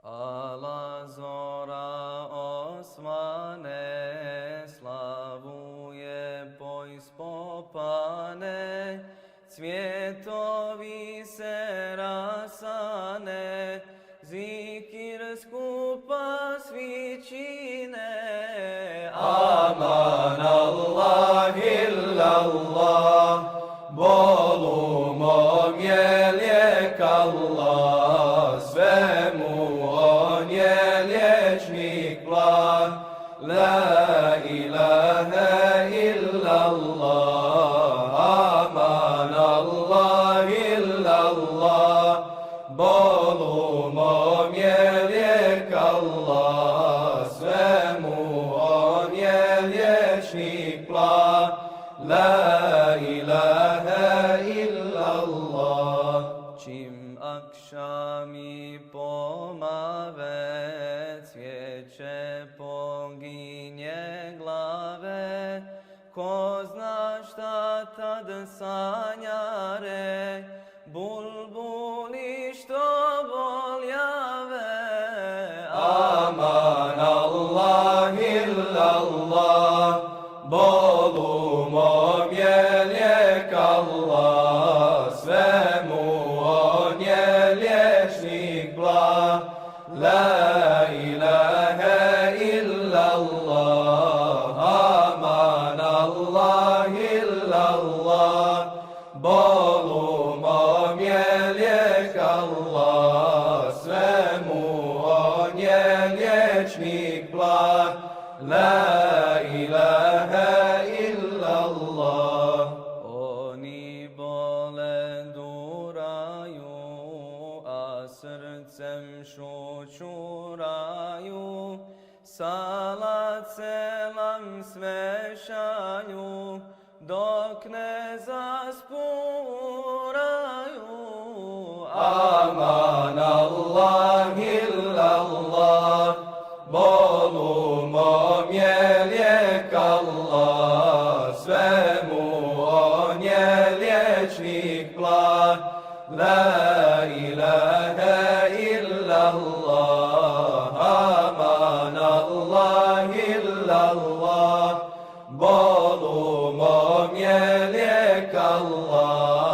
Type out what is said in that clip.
Allah zora osvane, slavuje poispopane, cvjetovi se rasane, zikir skupa svi čine. Aman Allah illallah, bolu mom je lijek Allah, svemu on je liječnik blag. La ilaha illallah, aman Allah illallah, bolu mom je lijek Allah, svemu on je liječnik blag. La ilaha illallah. Čim akšami pomave, cvijeće poginje glave, ko zna šta tad sanjare, bulbuli što voljave. Aman Allah illallah, bolu mom je lijek Allah, svemu on je liječnik blag. La ilaha illallah, aman Allah illallah, bolu mom je lijek Allah, svemu on je liječnik blag. La ilaha illallah. Oni bole duraju, a srcem šućuraju, salat selam sve šalju, dok ne zaspuraju. Aman Allah illallah, bolu mom je lijek Allah, svemu on je liječnik blag. La ilaha illallah, aman Allah illallah, bolu mom je lijek Allah,